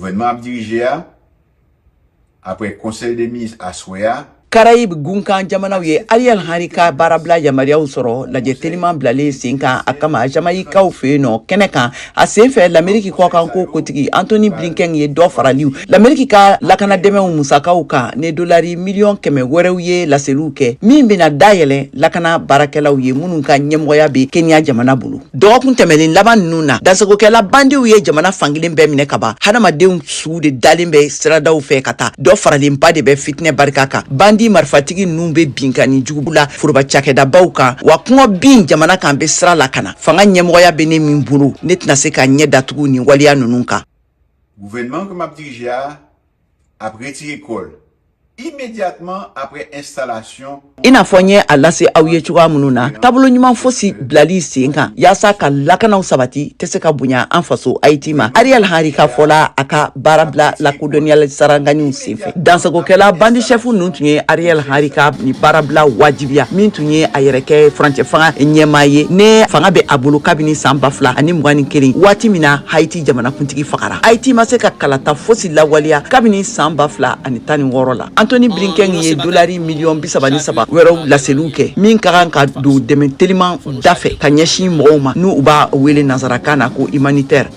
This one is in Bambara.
Gouvènman ap dirije a, aprè konsèy de minis aswè a. Karayib gunkan jamanaw ye Ariel Henry ka baarabila yamaruyaw sɔrɔ lajɛ teliman bilalen sen kan a kama Jamayikaw fɛ yen nɔ kɛnɛ kan. A sen fɛ, Lameriki kɔkanko kotigi Antony Blinken ye dɔ faraliw Lameriki ka lakana dɛmɛw musakaw kan ni dolari miliyɔn 100 wɛrɛw ye laseliw kɛ, min bɛna dayɛlɛ lakana baarakɛlaw ye minnu ka ɲɛmɔgɔya bɛ Kenya jamana bolo. Dɔgɔkun tɛmɛnen laban ninnu na, dansagokɛla bandiw ye jamana fankelen bɛɛ minɛ ka ban. Hadamadenw suw de dalen bɛ siradaw fɛ ka taa. Dɔ faralenba de bɛ fitinɛ barika kan. Bandi marifatigi ninnu bɛ binkanni jugu la foroba cakɛdabaw kan, wa kɔngɔ bin jamana kan bɛ sira la ka na. Fanga ɲɛmɔgɔya bɛ ne min bolo, ne tɛna se ka ɲɛ datugu nin waleya ninnu kan. Gouvènman ke m ap dirije a ap retire kò l imedyatman apre enstalasyon. I n'a fɔ n ye a lase aw ye cogoya minnu na, taabolo ɲuman fosi bilali sen kan yaasa ka lakanaw sabati tɛ se ka bonya an faso Haiti ma, Ariel Henry ka fɔ la a ka baarabila lakodɔnniyali saranganiw senfɛ. Dansagokɛla bandi sɛfu ninnu tun ye Ariel Henry ka nin baarabila wajibiya, min tun ye a yɛrɛ kɛ furancɛ fanga ɲɛmaa ye ne fanga bɛ a bolo kabini san 2021, waati min na Haiti jamanakuntigi fagara. Haiti ma se ka kalata fosi lawaleya kabini san 2016 la. Antony Blinken ye dolari miliyɔn 33 wɛrɛw laseliw kɛ, min ka kan ka don dɛmɛ teliman da fɛ ka ɲɛsin mɔgɔw ma, n'u b'a wele nansarakan na ko humanitaire.